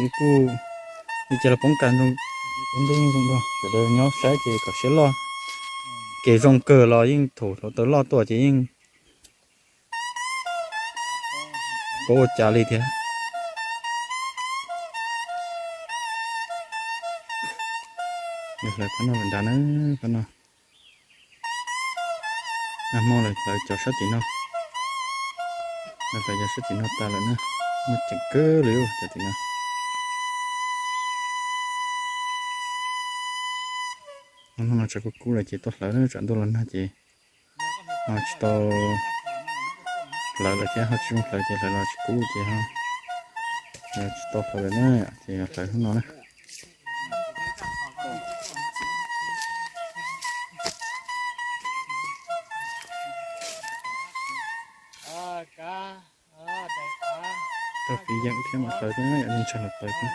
Ib kuj li cas los poob kas zoo, poob ntuj yeej zoo dua, sawv daws nyob saib ces kom siab loj. Kev zoo kawg los yeej thaum hluav taws loj tuaj ces yeej paub ua cas li thiab. Hlawv phab no lawm nrad na, phab no. Nag hmo lawv hlawv cov sab tim no, lawv hlawv cov sab tim no tas lawm na, muaj ceem kawg li cov tim no. Nag hmo no tshav kub kub lawm ces tuaj hlawv na, tsam ntuj los nag ces ho tsis tau hlawv lawm thiab, ho tsis zoo hlawv ces hlawv los tsis kub ces ho tsis tau hlawv lawm na, ces hlawv hnub no na. Tau fiv yeem thiab mam hlawv thiab, ntshai hlawv tawv thiab.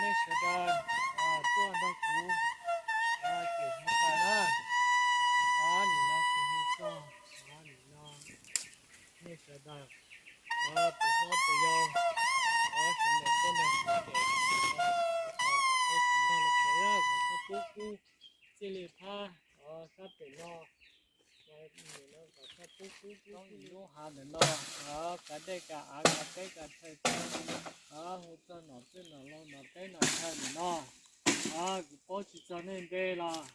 Nej sawv daws, tus hlob tus yau, sawv daws tuaj nrog kuv ces, tau tau tau tsis tau lawm pem, kom txhob pub kub txij li phab sab pem no, kom txhob pub kub kub txij li lub hav ntawm no, kav dej kav av kav teb kav chaw, hu txog nom txwj nom laus nom teb nom chaw ntawm no, kuv paub tsis txog nej npe los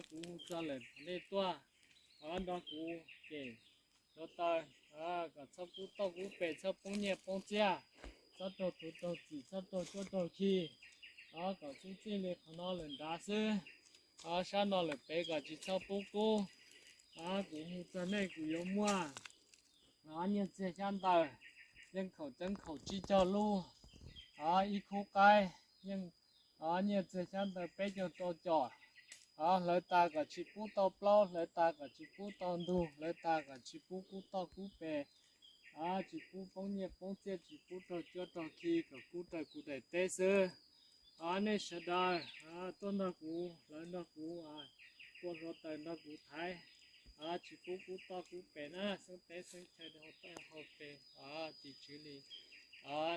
kuv hu txog lawm thov nej tuaj nrog kuv ces hluav taws, kom txhob kub toj kub pes, txhob poob nyiaj poob txiaj, txhob raug tuv raug txim, txhob raug cuab raug khi, kom kub txij li qhov no lawm nrad xwb. Sab no lawm pem kom tsis txhob pub kub. Kuv hu txog nej kuv yuav muaj nyiaj txiag xyab ntawv, yeej khaum txeeb khaum tsib caug lub, ib khub qaib, yeej nyiaj txiag xyab ntawv peb caug rau com. Hlawv tas kom tsis pub tau plaub, hlawv tas kom tsis pub tau ntug, hlawv tas kom tsis pub kub toj kub pes, tsis pub poob nyiaj poob txiaj, tsis pub raug cuab raug khi, kom kub raws kuv daim teb xwb. Nej sawv daws tuaj nrog kuv, hlawv nrog kuv, tua hluav taws nrog kuv thaiv, tsis pub kub toj kub pes na, xeeb teb xeeb chaw hau pes, tis tswv li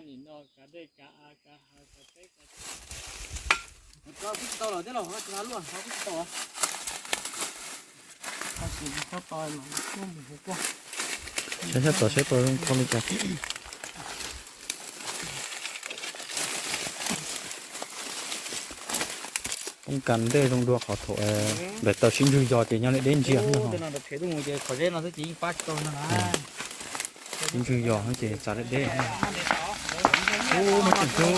nim no kav dej kav av kav hav kav teb kav chaw. Kuv tsis tau los teb los tsis luaj, kuv tsis tau. Saib sab tod, saib tod zoo kho li cas. Poob kas ntej zoo dua qhov thaum nplaim taws sib ntswg yos ces nyob li deb ntsia. Sib ntswg yos ces txav deb deb. Ub, muaj ceem kawg.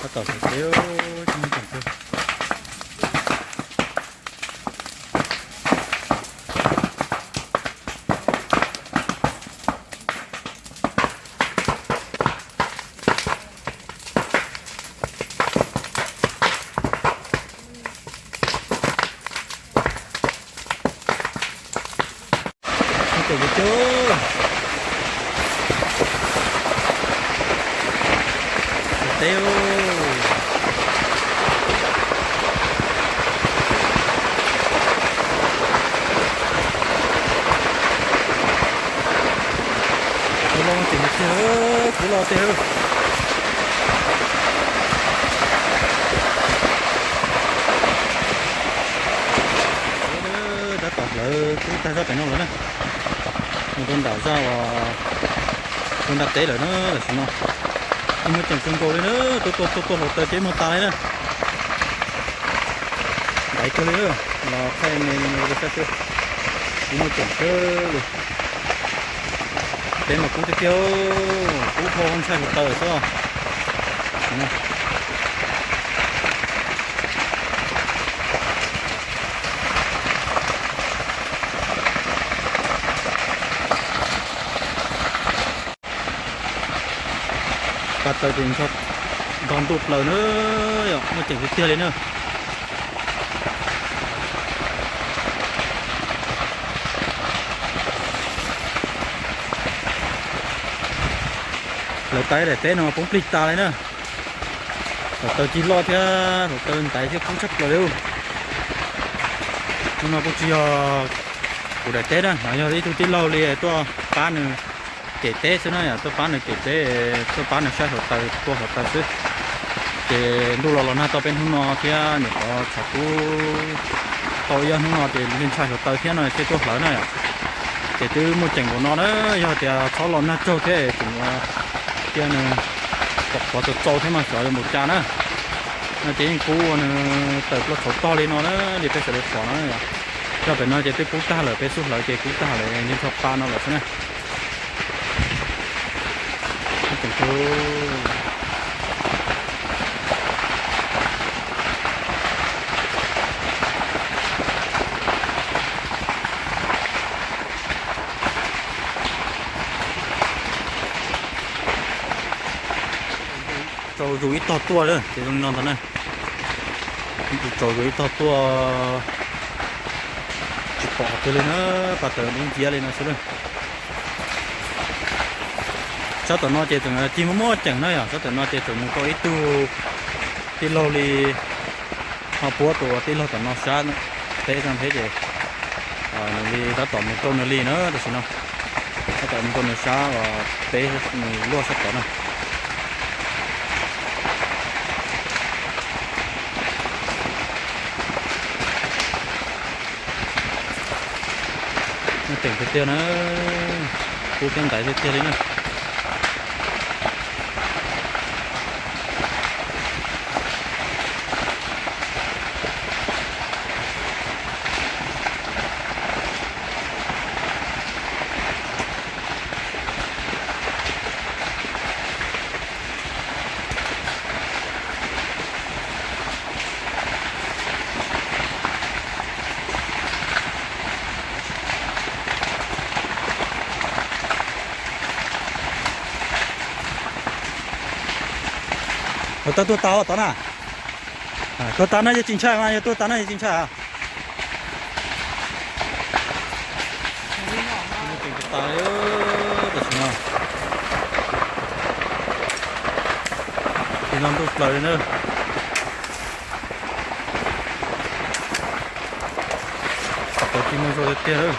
Tab tom sawv tsev, tsis muaj ceem kawg. Muaj ceem kawg. Sawv tsev. Kuv los muaj ceem tiag, kuv los tiag. Tab tom hlawv kub tag zog pem no lawm na. Mus rau nram zaj uas rau nram teb lawm na, tam sim no tsis muaj ceem kawg nkaus li na, tuaj tuaj tuaj tuaj hluav taws ces muag tas li na. Ntaiv kawg li, los thaij me me rau sab xwb, tsis muaj ceem kawg li. Peb mas kub tiag tiag, kub dhau ntshai hluav taws xwb. Pas taws ces nrog ntog ntuj plaws na, yog muaj ceem tiag tiag li na. Lawv taws daim teb no poob plig tas li na. Hluav taws cig loj thiab hluav taws ntaiv thiab kub tshaj plaws li. Hnub no kuj tsis yog kuv daim teb na, no yog ib tug tij laug li tuaj pab nws kem teb xwb na, yog tuaj pab nws kem teb, tuaj pab nws saib hluav taws, tua hluav taws xwb. Ces ntuj los los nag tau peb hnub no thiab nyuam qhuav tshav kub tau ib ob hnub no ces ntshai hluav taws thiab no thiaj tuaj hlawv na yom. Ces twb muaj ceem npaum no na, yog tias txhob los nag tsaug thiab tseem cia nws pom qhuav txaus txaus thiab mas xyov yuav npaum cas na. No ces yeej kub ua nws tawm plaub tshauv tog li no na, li peb sawv daws pom no. Yog pem no ces twb kub tag lawm, peb xub hlawv ces kub tag lawm, ntshe nrog pa no lawm xwb na. Tsaus zus ib tog tuaj lawm ces zoo li no ntag na. Tsaus zus ib tog tuaj tsis pom qhov twg li na, pas taws dub nciab li no xwb na. Sab tom no ces tseem cig muaj muaj ceem na yom, sab tom no ces tseem mus tau ib tug tij laug li ho puab tus tij laug tom no sab teb tag nrho ces nws li tab tom mus rau nws li na tam sim no. Tab tom mus rau nws sab uas teb nws luaj sab tod na. Muaj ceem tiag tiag na, kub thiab ntaiv tiag tiag li na. Hluav taws tuag tas tod na. Tuag tas no yog tsis ntshai mas, yog tuag tas no yog tsis ntshai. Tam sim no tsis no ntuj plaws li na. Tau tsis muaj zog tiag tiag lawm.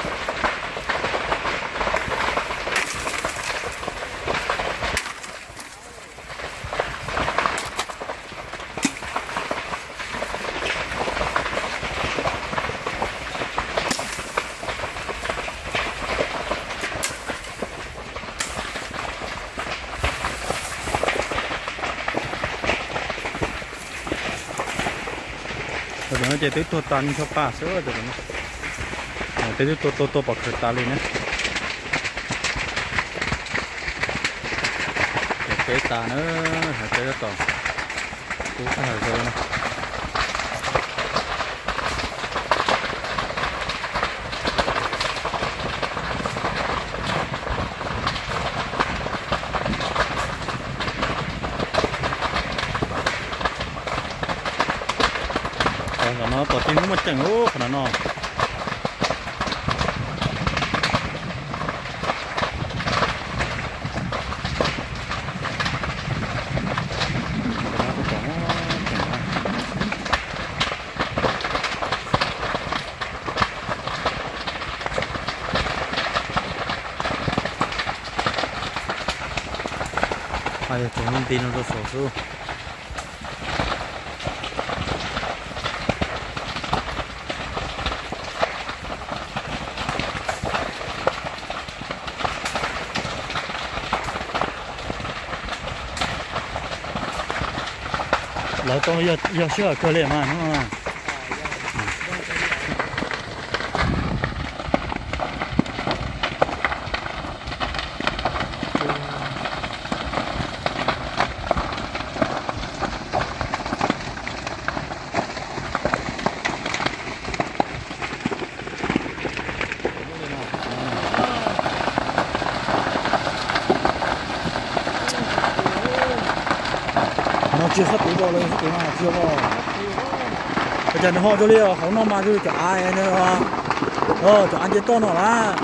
Cov no ces twb tuag tas ntsho pa xwb cov no. Twb tua tua tua pom khawv tas li na. Ces peb tas na, hais peb tab tom kub tag zog na. Qhov no tom tib hnub muaj ceem ub qhov no no. Yog tsaus nti no rau saum xwb. Lawv tau yog sij hawm kawg li mas hnub no. No tsis sab tid los, sab tid no tsis yog. Ua cas nws ho zoo li hauv no mas zoo li cov av, cov av nce toj no lawm.